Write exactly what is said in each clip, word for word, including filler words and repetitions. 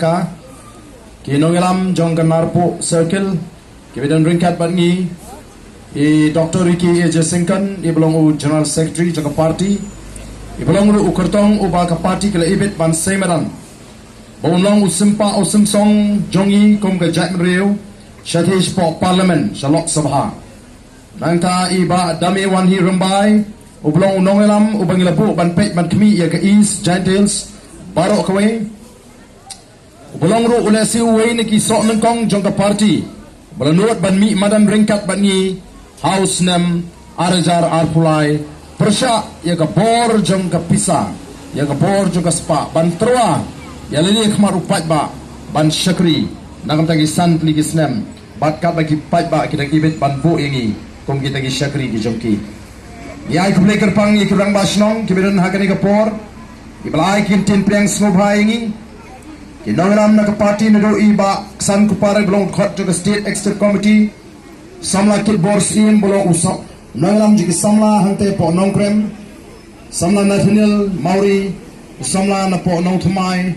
Ka, ki nongïalam jong ka Narpuh Circle, ki ba don ryngkat bad ngi, i Doctor Ricky A J Syngkon, i ba long u General Secretary jong ka party, i ba long ruh u kyrtong uba ka party ka la ibit ban sei madan ba un long u sympa u symsong jong ngi kum ka jaitbynriew, shathie shapoh Parliament, sha Lok Sabha. Nangta i Bah Dame Wanhi Rymbai, u ba long u nongïalam uba ngi la buh ban peit ban khmih ïa ka East Jaintia Hills baroh kawei, u ba long ruh u lehse uwei na ki sohnyngkong jong ka party ba la nud ban mih madan ryngkat bad ngi ha u snem ar hajar arphew lai, pyrshah ïa ka bor jong ka pisa, ïa ka bor jong ka spah, ban tyrwa ïa lade khmat u paidbah ban shakri na ka bynta ki san tylli ki snem, bad katba ki paidbah ki dang ibit ban buh ïa ngi kum kita ki shakri ki jong ki. Ngi ai khublei kyrpang ïa ki rangbah shnong ki ba don ha kane ka por, ki ba la ai ki ktien pdiang sngewbha ïa ngi. Ki nongïalam na ka party, naduh i Bah Ksan Kupar, ba long u dkhot jong ka State Executive Committee, samla Kitbor Syiem, ba long u sam-, nongïalam jong ki samla hangtei hapoh Nongkrem, samla Nathaniel Mawrie, samla napoh Nongthymmai,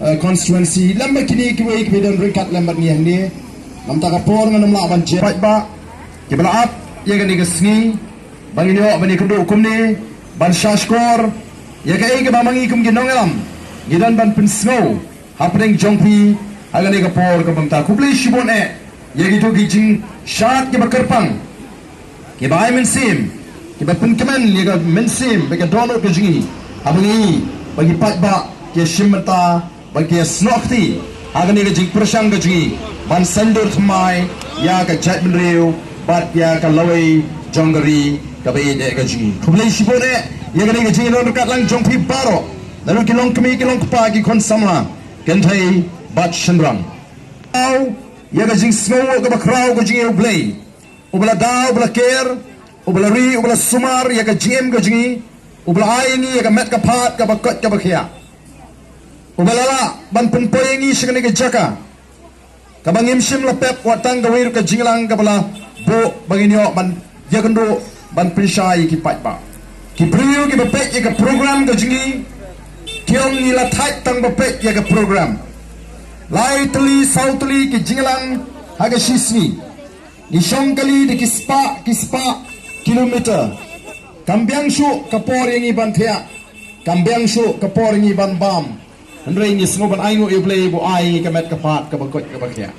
eh, constituency, lem bad kine kiwei kiba don ryngkat lem bad ngi hangne. Namar ka por ngan ym lah ban jia paidbah kiba la ap ïa kane ka sngi ba ngin ïoh ban ïakynduh kumne, ban shahshkor ïa kaei kaba ma ngi kum ki nongïalam ngi don ban pynsngew hapdeng jong phi ha kane ka por kaba mynta. Khublei shibun eh ïa kito ki jingshad kiba kyrpang, kiba ai mynsiem, kiba pynkmen ïa ka mynsiem bad ka dohnud ka jong ngi, haba ngi ba ki paidbah ki ïashim bynta bad ki ïasnoh kti ha kane ka jingpyrshang ka jong ngi ban saiñdur thymmai ïa ka jaitbynriew bad ïa ka lawei jong ka ri kaba ïeit eh ka jong ngi. Khublei shibun eh ïa kane ka jingïadon ryngkat lang jong phi baroh, naduh ki longkmie ki longkpa, ki khun samla, kynthei bad shynrang. Ïa ka jingsngew kaba khraw ka jong ngi ïa U Blei, uba la da, uba la ker, uba la ri, uba la sumar ïa ka jingim ka jong ngi, uba la ai ïa ngi ïa ka met ka phad kaba koit kaba khiah, uba la lah ban pynpoi ïa ngi sha kane ka jaka kaba ngim shym la pep, wat tang kawei ruh ka jingïalang kaba la buh ba ngin ïoh ban ïakynduh ban pynshai ïa ki paidbah. Ki briew kiba peit ïa ka program ka jong ngi ki ong ngi la thait tang ba peit ïa ka program. Lai tylli saw tylli ki jingïalang ha ka shisngi. Ngi shong kali da ki spah ki spah kilometer. Kam biang shuh ka por ïa ngi ban thiah, kam biang shuh ka por ïa ngi ban bam. Hynrei ngi sngew ban ainguh ïa U Blei ba u ai ïa ngi ka met ka phad kaba koit kaba khiah.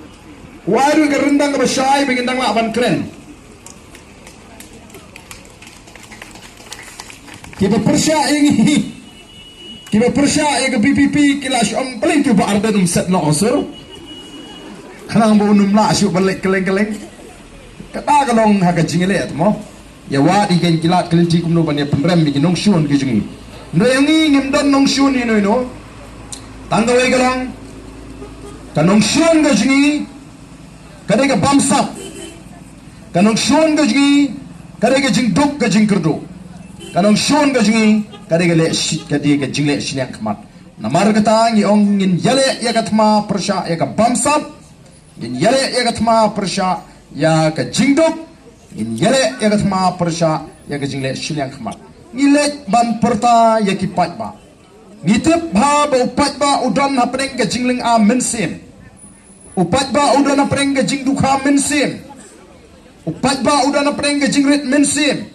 U ai ruh ka ryndang kaba shai ba ngin dang lah ban kren. Kiba pyrshah ïa ngi, kiba pyrshah ïa ka V P P ki la shu ong, balei tu Bah Ardent um set noh ha sur, khnang ba un ym lah shuh ban leit kylleng kylleng. Kata ka long ha ka jingïaleh, mo. Ïa wad ïa ki lad ki lynti kumno ban ïa pynrem ïa ki nongshun ki jong ngi. Hynrei ïa ngi ngim don nongshun ïa no ïa no. Tang kawei ka long, ka nongshun ka jong ngi ka dei ka bamsap. Ka nongshun ka jong ngi ka dei ka jingduk ka jingkyrduh. Ka nongshun ka jong ngi ka dei ka leh shi-, ka dei ka jingleh shiliang khmat. Namar kata ngi ong ngin ïaleh ïa ka thma pyrshah ïa ka bamsap. Ngin ïaleh ïa ka thma pyrshah ïa ka jingduk. Ngin ïaleh ïa ka thma pyrshah ïa ka jingleh shiliang khmat. Ngi leit ban pyrta ïa ki paidbah. Ngi tip bha ba u paidbah u don hapdeng ka jinglynga mynsiem. U paidbah u don hapdeng ka jingdukha mynsiem. U paidbah u don hapdeng ka jingrit mynsiem.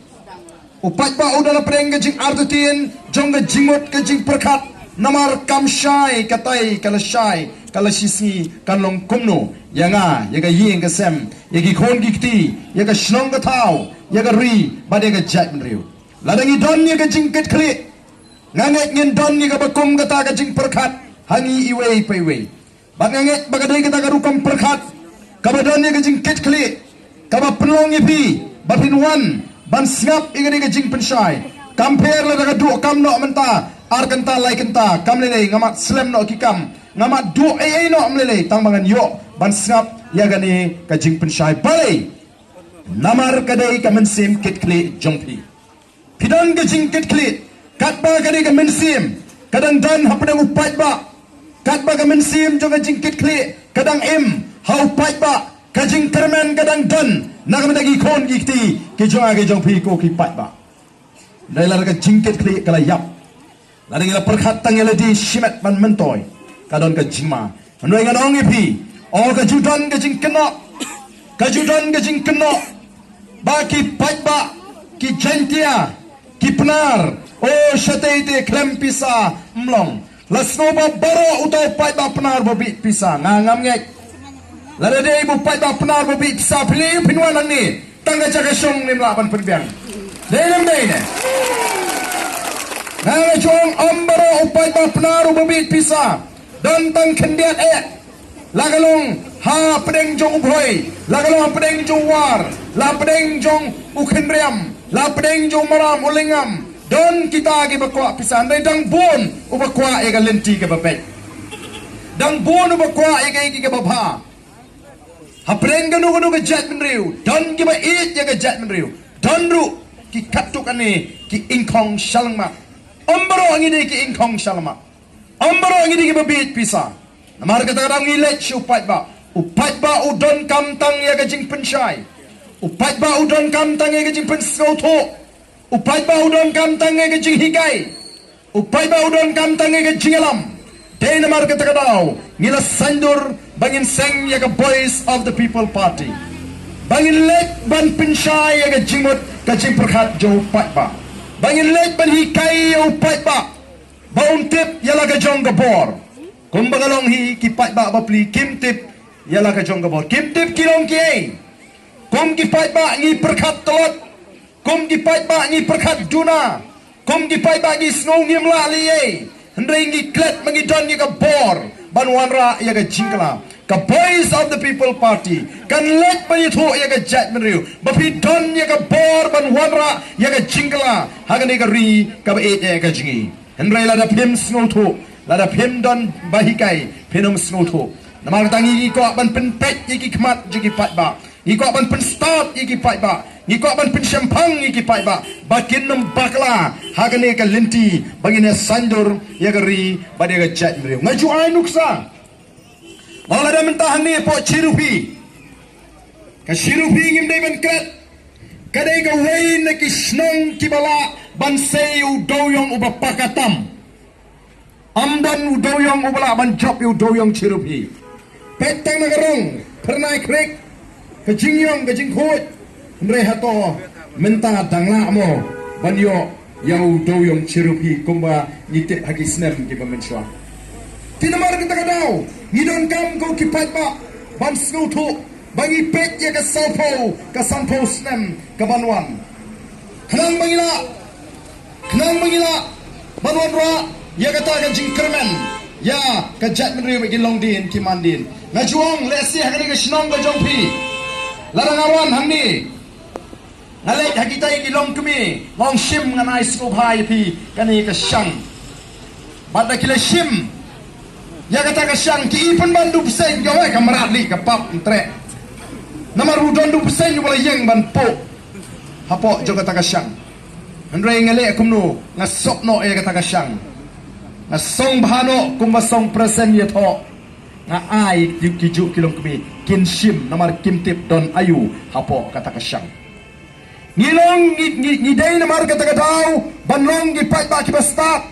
U paidbah u don hapdeng ka jingartatien jong ka jingmut ka jingpyrkhat Namar kam shai, katai ka la shai, ka la shisngi, kan long kumno ïa nga, ïa ka ïing ka sem, ïa ki khun ki kti, ïa ka shnong ka thaw, ïa ka ri, bad ïa ka jaitbynriew. Lada ngi don ïa ka jingkitkhlieh, nga ngeit ngin don ïa kaba kum kata ka jingpyrkhat ha ngi iwei pa iwei. Bad nga ngeit ba ka dei kata ka rukom pyrkhat kaba don ïa ka jingkitkhlieh, kaba pynlong ïa phi ba phin wan ban sngap ïa ka dei ka jingpynshai. Kam pher lada ka duh kam noh mynta, ar kynta lai kynta, kam lei lei, nga mat slem noh ki kam, nga mat duh ei ei noh, ym lei lei, tang ba ngan ïoh ban sngap ïa kane ka jingpynshai. Balei? Namar ka dei ka mynsiem kitkhlieh jong phi. Phi don ka jingkitkhlieh, katba ka dei ka mynsiem ka dang don hapdeng u paidbah, katba ka mynsiem jong ka jingkitkhlieh ka dang im ha u paidbah, ka jingkyrmen ka dang don na ka bynta ki khun ki kti ki jong nga ki jong phi ko ki paidbah. Dei lada ka jingkitkhlieh ka la ïap, lada ngi la pyrkhat tang ïa lade shimet ban myntoi, ka don ka jingma. Hynrei ngan ong ïa phi, o ka ju don ka jingkynnoh, ka ju don ka jingkynnoh ba ki paidbah, ki Jaiñtia, ki Pnar, o shatei te khlem pisa ym long. La sngewbha baroh uta u paidbah Pnar ba bit pisa, nga ngam ngeit. Lada dei ba u paidbah Pnar ba bit pisa, phi leh aïu phin wan hangne? Tang ka jaka shong ngim lah ban pynbiang. Dei ne ym dei ne? Nga la jong, ym baroh u paidbah Pnar uba bit pisa. Don tang khyndiat eh. La ka long hapdeng jong u Bhoi, la ka long hapdeng jong u War, la hapdeng jong u Khynriam, la hapdeng jong u Maram u Lyngngam. Don kita kiba kwah pisa, hynrei dang bun uba kwah ïa ka lynti kaba beit. Dang bun uba kwah ïa ka, ïa kaba bha. Hapdeng kano kano ka jaitbynriew don kiba ïeit ïa ka jaitbynriew. Don ruh ki katto katne ki ingkhong shyllangmat. Ym baroh ngi dei ki ingkhong shyllangmat. Ym baroh ngi dei kiba bit pisa. Namar kata ka daw ngi leit sha u paidbah. U paidbah u donkam tang ïa ka jingpynshai. U paidbah u donkam tang ïa ka jingpynsngewthuh. U paidbah u donkam tang ïa ka jinghikai. U paidbah u donkam tang ïa ka jingïalam. Dei namar kata ka daw ngi la saiñdur ba ngin seng ïa ka Voice of the People Party. Ba ngin leit ban pynshai ïa ka jingmut ka jingpyrkhat jong u paidbah. Ba ngin leit ban hikai ïa u paidbah ba un tip ïa la ka jong ka bor. Kumba ka long hi, ki paidbah bapli kim tip ïa la ka jong ka bor. Kim tip ki long kiei. Kum ki paidbah ngi pyrkhat tlot. Kum ki paidbah ngi pyrkhat duna. Kum ki paidbah ngi sngew ngim lah lei ei. Hynrei ngi klet ba ngi don ïa ka bor ban wanrah ïa ka jingkylla. Ka Voice of the People Party kan leit ban ïathuh ïa ka jaitbynriew ba phi don ïa ka bor ban wanrah ïa ka jingkylla ha kane ka ri kaba ïeit ïa ka jong ngi. Hynrei lada phim sngewthuh, lada phim don ba hikai, phin ym sngewthuh. Namar kata ngi kwah ban pynpeit ïa ki khmat jong ki paidbah. Ngi kwah ban pynstad ïa ki paidbah. Ngi kwah ban pynshemphang ïa ki paidbah ba kin ym bakla ha kane ka lynti ba ngin ïa saiñdur ïa ka ri bad ïa ka jaitbynriew. Nga ju ai nuksa. Ba lada mynta hangne hapoh Chirupi, ka Chirupi ngim dei ban klet. Ka dei kawei na ki shnong kiba lah ban sei u dewïong uba paka tam. Ym don u dewïong uba lah ban jop ïa u dewïong Chirupi. Peit tang na ka rong, Phyrnai Creek, ka jingïong, ka jingkhuid. Hynrei hato mynta dang lah mo ban ïoh ïa u dewïong Chirupi kumba ngi tip ha ki snem kiba mynshuwa? Te namar kata ka daw ngi donkam ko ki paidbah ban sngewthuh ba ngi peit ïa ka sawphew, ka sanphew snem kaban wan. Khnang ba ngi lah, khnang ba ngi lah ban wanrah ïa kata ka jingkyrmen ïa ka jaitbynriew, ba ki longdien ki mandien. Nga ju ong, lehse ha kane ka shnong ka jong phi, lada nga wan hangne, nga leit ha kita ki longkmie, nga ong, shim, ngan ai sngewbha ïa phi kane ka shang. Bad da ki la shim ïa kata ka shang, ki i pynban du bseiñ, ka wai ka mrad lih ka pap ntreh. Namar u don du bseiñ uba la ïeng ban puh hapoh jong kata ka shang. Hynrei nga leh kumno, nga sop noh ïa kata ka shang. Nga song bha noh kumba song present ïathoh. Nga ai ki, ki juh ki longkmie kin shim namar kim tip don aïu hapoh kata ka shang. Ngi long, ngi, ngi, ngi dei namar kata ka daw ban long ki paidbah kiba stad,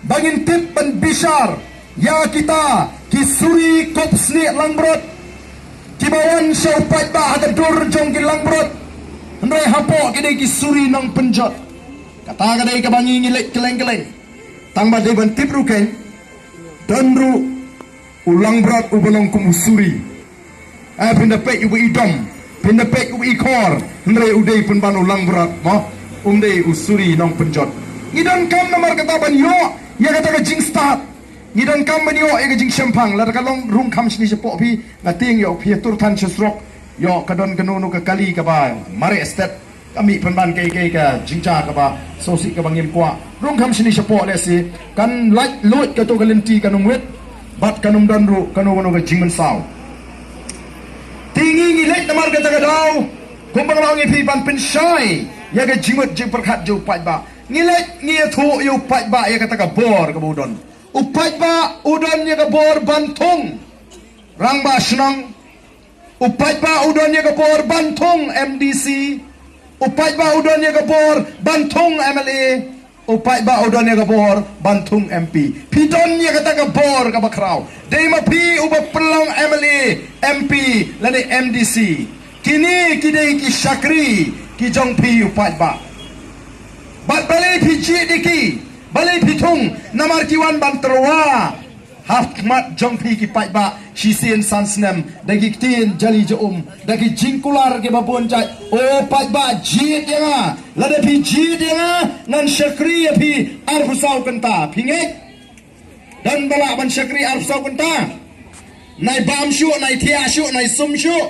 ba ngin tip ban bishar ïa kita ki suri kup snieh langbrot kiba wan sha u paidbah ha ka dur jong ki langbrot. Hynrei hapoh ki dei ki suri nongpynjot. Kata ka dei kaba ngi, ngi leit kylleng kylleng. Tang ba dei ban tip ruh kein, don ruh u langbrot uba long kum u suri. Eh, phin da peit uba i dom, phin da peit uba i khor, hynrei u dei pynban u langbrot, mo, um dei u suri nongpynjot. Ngi donkam namar kata ban ïoh ïa kata ka jingstad. Ngi donkam ban ïoh ïa ka jingshemphang, lada ka long rung kham shini shapoh phi, nga tieng ïoh phi ïa tur than sha surok, ïoh ka don kano kano ka kali kaba mareh stet. Ka mih pynban kaei kaei ka jingjia kaba sngewsih kaba ngim kwah. Rung kham shini shapoh lehse kan lait luid kato ka lynti kan ym wit bad kan ym don ruh kano kano ka jingmynsaw. Te ngi ngi leit namar kata ka daw, kumba nga la ong ïa phi, ban pynshai ïa ka jingmut jingpyrkhat jong u paidbah. Ngi leit ngi ïathuh ïa u paidbah ïa kata ka bor kaba u don. U paidbah u don ïa ka bor ban thung rangbah shnong. U paidbah u don ïa ka bor ban thung M D C. U paidbah u don ïa ka bor ban thung M L A. U paidbah u don ïa ka bor ban thung M P. Phi don ïa kata ka bor kaba khraw. Dei ma phi uba pynlong M L A, M P lane M D C. Kine ki dei ki shakri ki jong phi u paidbah. Bad balei phi jied ïa ki, balei phi thung, namar ki wan ban tyrwa ha khmat jong phi ki paidbah shisien san snem da ki ktien jali ja um, da ki jingkular kiba bun jait. O paidbah, jied ïa nga. Lada phi jied ïa nga, ngan shakri ïa phi arphew saw kynta. Phi ngeit? Don ba lah ban shakri arphew saw kynta? Nai bam shuh, nai thiah shuh, nai sum shuh.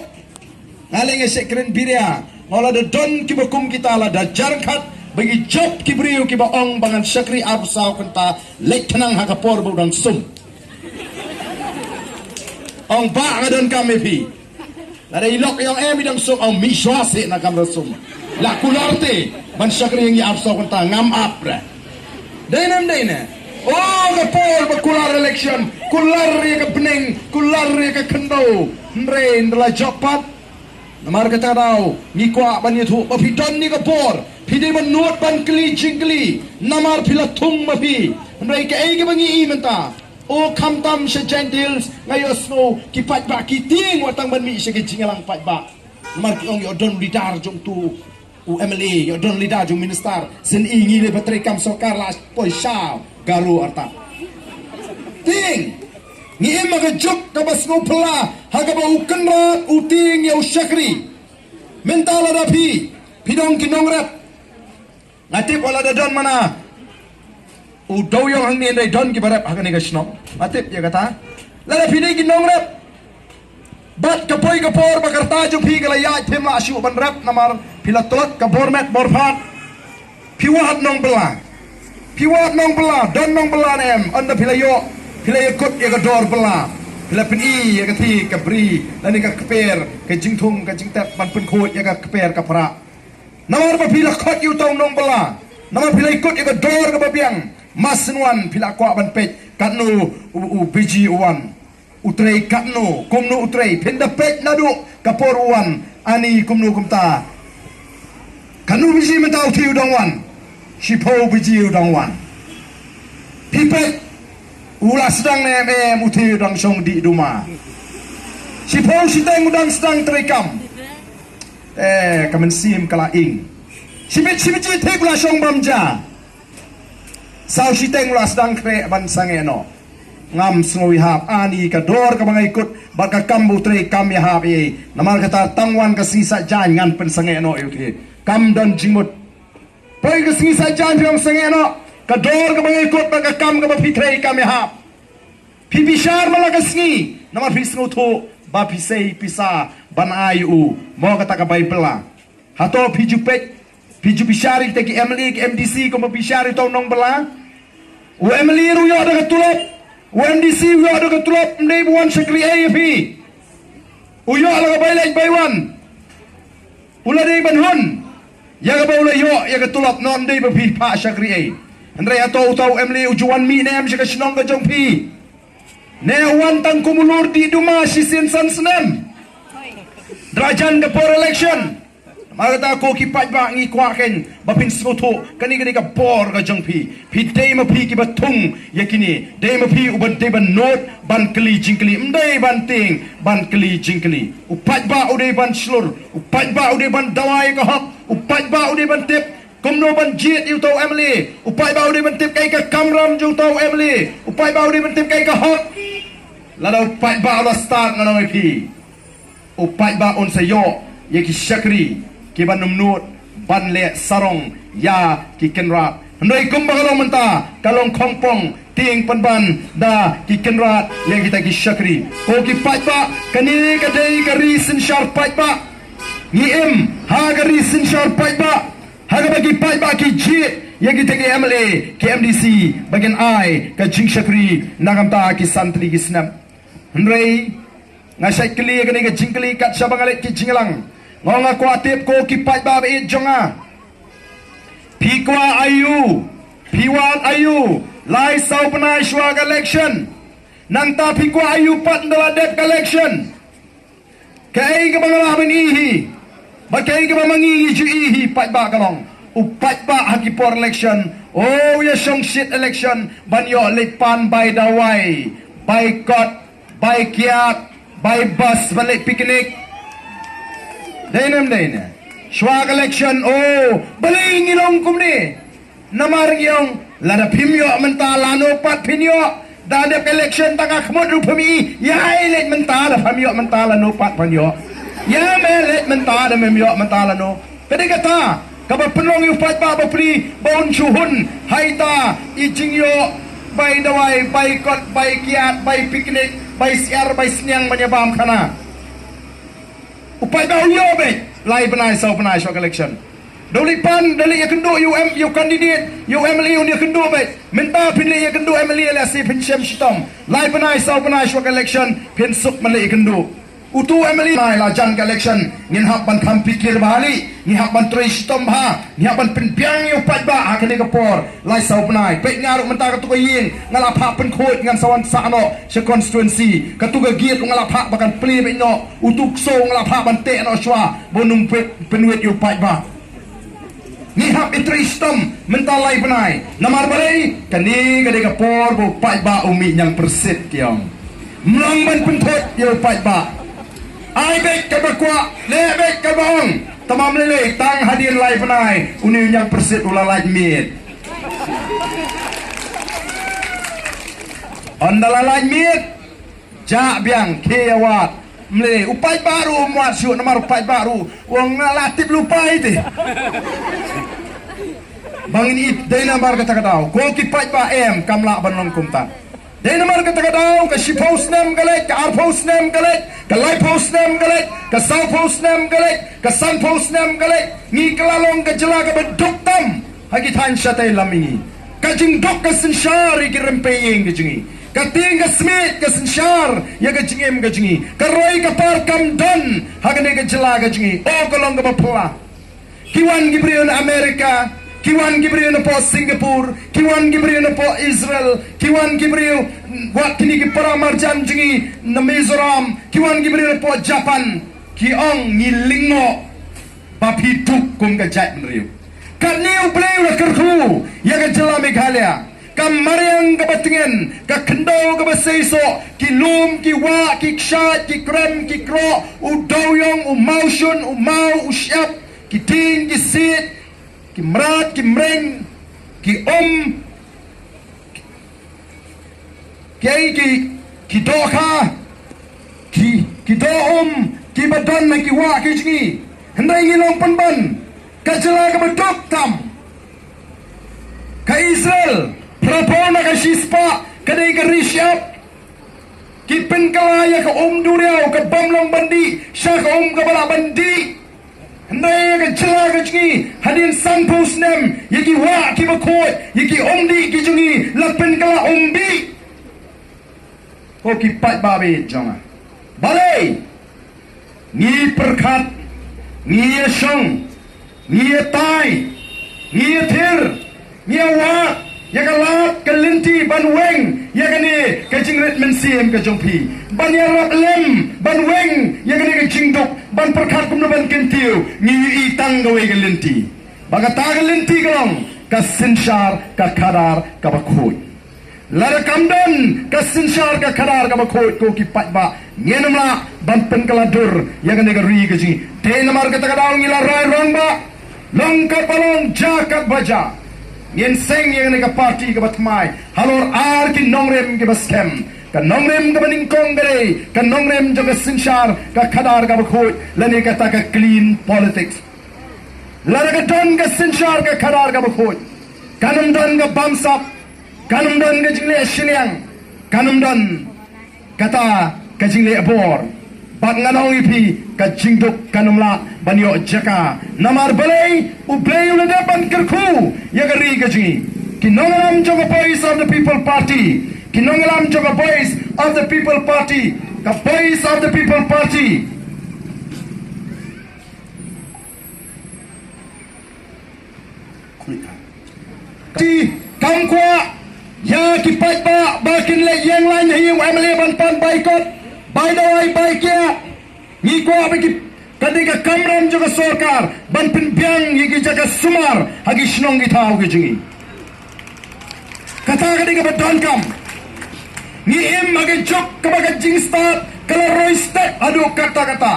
Nga leh nga shakri biria. Nga la da don kiba kum kita, la da jar khat ba ngi jop ki briew kiba ong ba ngan shakri arphew saw kynta, leit khnang ha ka por ba u dang sum. Ong ba nga donkam ïa phi. Lada i lok i ong em i dang sum, ong mih shuwa seh na kamra sum. La kular te ban shakri ïa ngi arphew saw kynta, ngam ap re. Dei ne em dei ne? O ka por ba kular election, kular ïa ka bneng, kular ïa ka khyndew. Hynrei ynda la jop pat. Namar kata ka daw ngi kwah ban ïathuh ba phi don ïa ka bor, phi dei ban nud ban kylli jingkylli namar phi la thung ma phi. Hynrei kaei kaba ngi i mynta, o khamtam sha Jaintia Hills nga ïohsngew ki paidbah ki tieng wat tang ban mih sha ki jingïalang paidbah. Namar ki ong ïoh don leader jong utu u M L A, ïoh don leader jong u minister. Shen i ngi leh ba trei kam sorkar la poi sha Garo artat. Tieng. Ngi im ha ka juk kaba sngewphylla ha kaba u kynrad u tieng ïa u shakri. Mynta lada phi, phi dang ki nongrep. Nga tip wat lada don mana u dewiong hangne, hynrei don kiba rep ha kane ka shnong. Nga tip ïa kata. Lada phi dei ki nongrep, bad ka poi ka por ba ka rta jong phi ka la ïaid, phim lah shuh ban rep namar phi la tlot ka bor met bor phad. Phi wad nongbylla. Phi wad nongbylla, don nongbylla ne em? Ynda phi la ïoh, phi la ïakut ïa ka dor bylla. Phi la pyni ïa ka thik ka bri lane ka kper, ka jingthung ka jingtep ban pynkhuid ïa ka kper ka pra. Namar ba phi la khot ïa uta u nongbylla, namar phi la ïakut ïa ka dor kaba biang. Mar shen wan phi la kwah ban peit katno u, u Biji u wan. U trei katno, kumno u trei, phin da peit naduh ka por u wan, ani kumno kumta. Katno baje mynta u Thie u dang wan? Shiphew baje u dang wan. Phi peit, u la sdang ne em em u Thie u dang shong dih duma. Shiphew shiteng u dang sdang trei kam. Eh, ka mynsiem ka la ing. Shibit shibit shi Thie u la shong bam ja. Saw shiteng u la sdang khreh ban sangeh noh. Ngam sngew ïahap, ani ka dor kaba nga ïakut bad ka kam ba u trei kam ïahap ei. Namar kata tang wan ka sngi Saitjaiñ ngan pynsangeh noh ïa u Thie. Kam don jingmut. Poi ka sngi Saitjaiñ phi ym sangeh noh. Ka dor kaba nga ïakut bad ka kam kaba phi trei kam ïahap. Phi bishar man la ka sngi namar phi sngewthuh ba phi sei pisa ban ai u. Mo kata ka bai bylla. Hato phi ju peit, phi ju bishar ïa kita ki M L A ki M D C kumba bishar ïa uta u nongbylla? U M L A ruh u ïoh da ka tulop, u M D C u ïoh da ka tulop, ym dei ba u wan shakri ei ïa phi. U ïoh la ka bai leit bai wan. U la dei ban hun ïa kaba u la ïoh ïa ka tulop, noh ym dei ba phi phah shakri ei. Hynrei hato uta u M L A u ju wan mih ne em sha ka shnong ka jong phi? Ne u wan tang kum u lur dih duma shisien san snem? Hynrei jan ka por election. Namar kata ko ki paidbah ngi kwah kein ba phin sngewthuh, kane ka dei ka bor ka jong phi. Phi dei ma phi kiba thung ïa kine. Dei ma phi uba dei ban nud ban kylli jingkylli, ym dei ban tieng ban kylli jingkylli. U paidbah u dei ban shlur, u paidbah u dei ban dawa ïa ka hok, u paidbah u dei ban tip. Kumno ban jied ïa uto u M L A? U paidbah u dei ban tip kaei ka kamram jong uto u M L A. U paidbah u dei ban tip kaei ka hok. Lada u paidbah u la stad, nga ong ïa phi, u paidbah un sa ïoh ïa ki shakri kiba nym nud ban leh sarong ïa ki kynrad. Hynrei kumba ka long mynta, ka long khongpong tieng pynban da ki kynrad ïa kita ki shakri. Ko ki paidbah, kane ka dei ka ri synshar paidbah. Ngi im ha ka ri synshar paidbah, ha kaba ki paidbah ki jied ïa kita ki M L A, ki M D C, ba kin ai ka jingshakri na ka bynta ki san tylli ki snem. Hynrei nga shait kylli ïa kane ka jingkylli kat shaba nga leit ki jingïalang. Nga ong, nga kwah tip ko ki paidbah ba ïeit jong nga, phi kwah aïu, phi wad aïu lai saw bnai shuwa ka election? Nangta phi kwah aïu pat ynda la dep ka election? Kaei kaba nga lah ban ïohi hi, bad kaei kaba ma ngi ngi ju ïohi hi paidbah, ka long u paidbah ha ki por election, oh, u ïashong shit election ban ïoh leit pan bai dawai, bai kot, bai kiad, bai bus, ban leit picnic. Dei ne ym dei ne? Shuwa ka election, oh, balei ngi long kumne? Namar ngi ong, lada phim ïoh mynta, lano pat phin ïoh? Da dep election tang ka khmut ruh phim ïoh. Ïa, leit mynta, da phim ïoh mynta, lano pat phin ïoh? Ïa me, leit mynta, da mem ïoh mynta, lano? Ka dei kata kaba pynlong ïa u paidbah bapli ba un shu hun ha ita i jingïoh bai dawai, bai kot, bai kiad, bai picnic, bai syiar, bai sniang ban ïa bam khana. U paidbah u ïoh beit lai bnai saw bnai shuwa ka election. Da u leit pan, da leit ïakynduh ïa u M, ïa u candidate, ïa u M L A un ïakynduh beit. Mynta phin leit ïakynduh M L A, lehse phin shem shitom. Lai bnai saw bnai shuwa ka election phin suk ban leit ïakynduh. Utu M L A, la jan ka election, ngin hap ban kham pyrkhat bha lei, ngi hap ban trei shitom bha, ngi hap ban pynbiang ïa u paidbah ha kane ka por. Lai saw bnai, peit nga ruh mynta katu ka ïing nga la phah pynkhuid, ngan sa wan sah noh sha constituency. Katu ka gate ruh nga la phah ba kan plie beit noh. Utu u ksew nga la phah ban teh noh shuwa ba un ym pynwit ïa u paidbah. Ngi hap ïa trei shitom mynta lai bnai. Namar balei? Kane ka dei ka por ba u paidbah u mih ñiangpyrsit, ki ong. Mlong ban pynthut ïa u paidbah. Ai beit kaba kwah, leh beit kaba ong. Tangba ym lei lei, tang hadien lai bnai une u ñiangpyrsit u la lait miet. Ynda la lait miet, jah biang, khie ïa wad. Ym lei lei, u paidbah ruh um wad shuh, namar u paidbah ruh u ong, nga la tip lypa hi te. Ba ngin ïeit, dei namar kata ka daw. Ko ki paidbah, em, kam lah ban long kumta. Dei namar kata ka daw, ka shiphew snem ka leit, ka arphew snem ka leit, ka laiphew snem ka leit, ka sawphew snem ka leit, ka sanphew snem ka leit. Ngi ka la long ka jylla kaba duk tam ha ki thaiñ shatei lam ïa ngi. Ka jingduk ka synshar ïa ki rympei ïing ka jong ngi. Ka tieng ka smiej ka synshar ïa ka jingim ka jong ngi. Ka roi ka par kam don ha kane ka jylla ka jong ngi. O, ka long kaba phylla. Ki wan ki briew na America, ki wan ki briew na poh Singapore, ki wan ki briew na poh Israel, ki wan ki briew, wat kine ki para marjan jong ngi na Mizoram, ki wan ki briew na poh Japan, ki ong ngi lyngngoh ba phi duk kum ka jaitbynriew. Katne U Blei u la kyrkhu ïa ka jylla Meghalaya. Ka mariang kaba tngen, ka khyndew kaba seisoh, ki lum, ki wah, ki kshaid, ki krem, ki kroh, u dewiong, u mawshun, u maw, u shyiap, ki dieng, ki siej, ki mrad, ki mreng, ki um, ki, ki, ki dohkha, ki, ki dohum, kiba don ha ki wah ki jong ngi. Hynrei ngi long pynban ka jylla kaba duk tam. Ka Israel, phra phew na ka shispah, ka dei ka ri shyiap. Ki pynkylla ïa ka um duriaw, ka bym long ban dih sha ka um kaba lah ban dih. Hynrei ïa ka jylla ka jong ngi, hadien sanphew snem, ïa ki wah kiba khuid, ïa ki um dih ki jong ngi la pynkylla um bih. Ko ki paidbah ba ïeit jong nga, balei ngi pyrkhat, ngi ïashong, ngi ïatai, ngi ïathir, ngi ïawad ïa ka lad ka lynti ban weng ïa kane ka jingrit mynsiem ka jong phi, ban ïarap lem ban weng ïa kane ka jingduk, ban pyrkhat kumno ban kyntiew? Ngi ïohi tang kawei ka lynti, ba kata ka lynti ka long ka synshar ka khadar kaba khuid. Lada kam don ka synshar ka khadar kaba khuid, ko ki paidbah, ngin ym lah ban pynkylla dur ïa kane ka ri ka jong ngi. Te namar kata ka daw ngi la rai rangbah, Long katba long, jia katba jia, ngin seng ïa kane ka party kaba thymmai halor ar ki nongrim kiba skhem. Ka nongrim kaba nyngkong ka dei ka nongrim jong ka synshar ka khadar kaba khuid, lane kata ka clean politics. Lada ka don ka synshar ka khadar kaba khuid, kan ym don ka bamsap, kan ym don ka jingleh shiliang, kan ym don kata ka jingleh bor. Bad ngan ong ïa phi, ka jingduk kan ym lah ban ïoh jaka. Namar balei? U Blei u la dep ban kyrkhu ïa ka ri ka jong ngi. Ki nongïalam jong ka Voice of the People Party, ki nongïalam jong ka Voice of the People Party, ka Voice of the People Party. Ti kam kwah ïa ki paidbah ba kin leit ïeng lain ha ïing u M L A ban pan bai kot, bai dawai, bai kiad. Ngi kwah ba ki, ka dei ka kamram jong ka sorkar ban pynbiang ïa ki jaka sumar ha ki shnong ki thaw ki jong ngi. Kata ka dei kaba donkam. Ngi im ha ka juk kaba ka jingstad ka la roi stet haduh katta katta.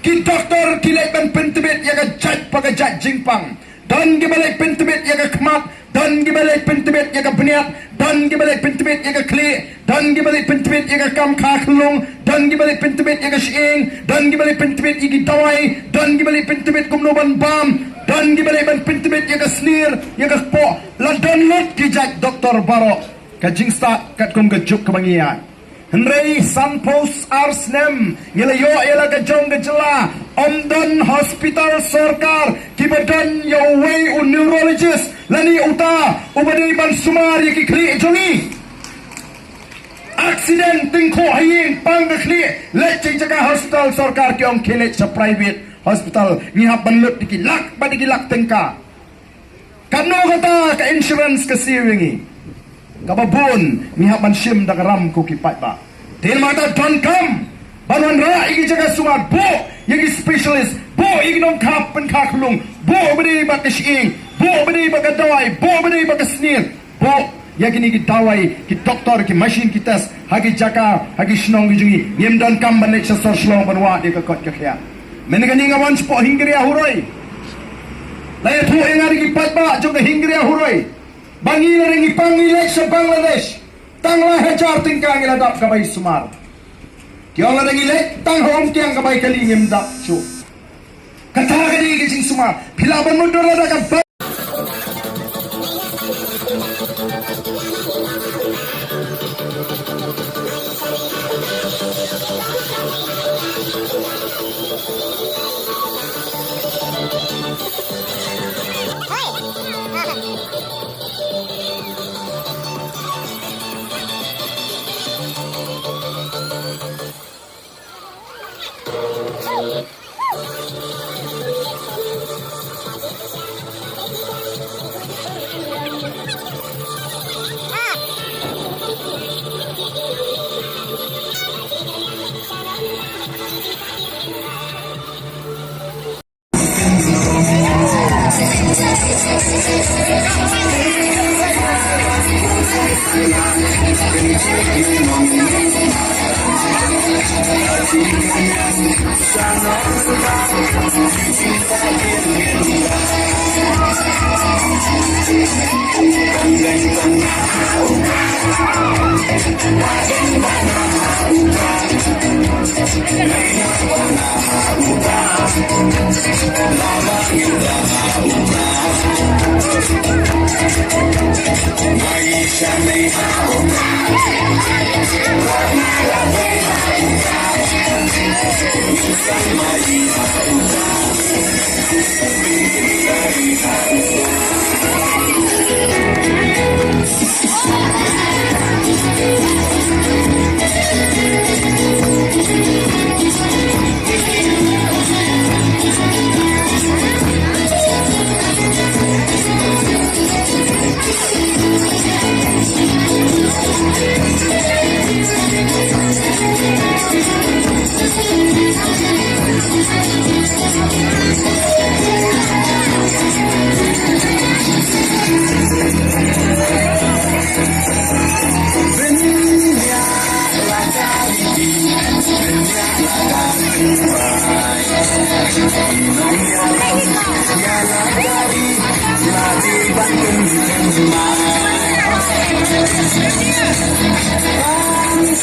Ki doktor ki leit ban pyntbit ïa ka jait pa ka jait jingpang. Don kiba leit pyntbit ïa ka khmat, don kiba leit pyntbit ïa ka bniat, don kiba leit pyntbit ïa ka khlieh, don kiba leit pyntbit ïa ka kam kha khyllung, don kiba leit pyntbit ïa ka shyieng, don kiba leit pyntbit ïa ki dawai, don kiba leit pyntbit kumno ban bam, don kiba leit ban pyntbit ïa ka snier, ïa ka kpoh. La don lut ki jait doktor baroh. Ka jingstad katkum ka juk kaba ngi ïaid. Hynrei sanphew ar snem ngi la ïoh ïa la ka jong ka jylla, ym don hospital sorkar kiba don ïa uwei u neurologist lane uta uba dei ban sumar ïa ki khlieh jong ngi. Accident, tyngkhuh ha ïing, pang ka khlieh, leit jaka hospital sorkar, ki ong khie leit sha private hospital, ngi hap ban lut da ki lak bad da ki lak tyngka. Katno kata ka insurance ka siew ïa ngi? Kaba bun ngi hap ban shim da ka ram ko ki paidbah. Te namar kata donkam ban wanrah ïa ki jaka sumar, buh ïa ki specialist, buh ïa ki nongkhap pynkha khyllung, buh uba dei bad ka shyieng, buh uba dei bad ka dawai, buh uba dei bad ka snier, buh ïa kine ki dawai, ki doktor, ki machine, ki test ha ki jaka, ha ki shnong ki jong ngi. Ngim donkam ban leit sha sor Shillong ban wad ïa ka koit ka khiah. Mynne kane nga wan shapoh Hyngrei Huroi. La ïathuh ïa nga da ki paidbah jong ka Hyngrei Huroi ba ngi lada ngi pang ngi leit sha Bangladesh, tang lai hajar tyngka ngi la dap ka bai sumar. Ki ong lada ngi leit tang ha Umkiang ka bai kali ngim dap shuh. Kata ka dei ka jingsumar. Phi lah ban mutdur lada ka bai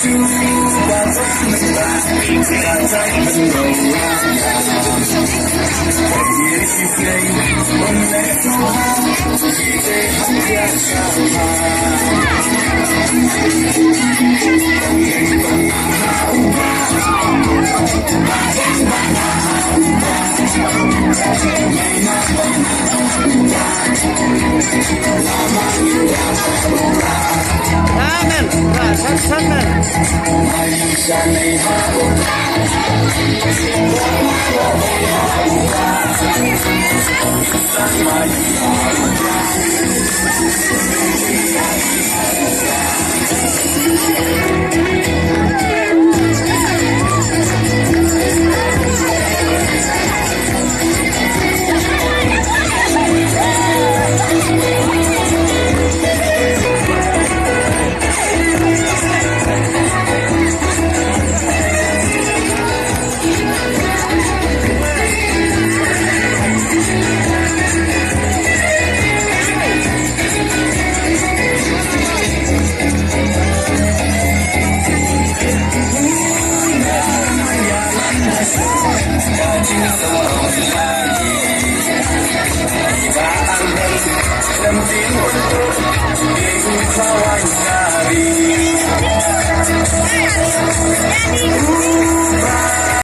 Amen. Right, that's amen.